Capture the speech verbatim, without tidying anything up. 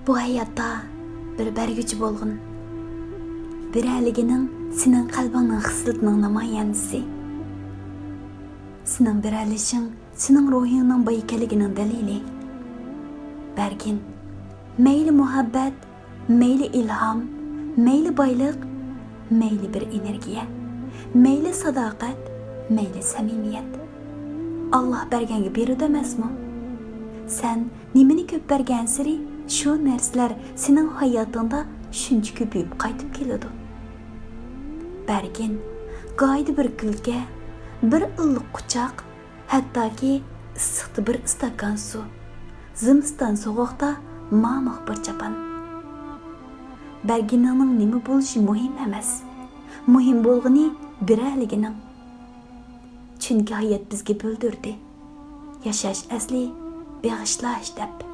بۇ ھاياتتا بىر بەرگۈچى بولغىن. بېرەلىگىنىڭ سېنىڭ قەلبىڭنىڭ خىسلىتىنىڭ نامايەندىسى. سېنىڭ بېرەلىشىڭ سېنىڭ روھىڭنىڭ باي ئىكەنلىكىنىڭ دەلىلى. بەرگىن. مەيلى مۇھەببەت، مەيلى ئىلھام، مەيلى بايلىق، مەيلى بىر ئېنېرگىيە، مەيلى ساداقەت، مەيلى سەمىمىيەت. ئاللاھ بەرگەنگە بېرىدۇ ئەمەسمۇ؟ سەن نېمىنى كۆپ بەرگەنسېرى، شۇ نەرسىلەر سېنىڭ ھاياتىڭدا شۇنچە كۆپىيىپ قايتىپ كېلىدۇ. بەرگىن. گاھىدا بىر كۈلكە، بىر ئىللىق قۇچاق، ھەتتاكى ئىسسىقتا بىر ئىستاكان سۇ، زىمىستان سوغۇقتا مامۇق بىر چاپان. بەرگىنىڭنىڭ نېمە بولۇشى مۇھىم ئەمەس. مۇھىم بولغىنى بېرەلىگىنىڭ. چۈنكى ھايات بىزگە بىلدۈردى، ياشاش ئەسلى بېغىشلاش دەپ.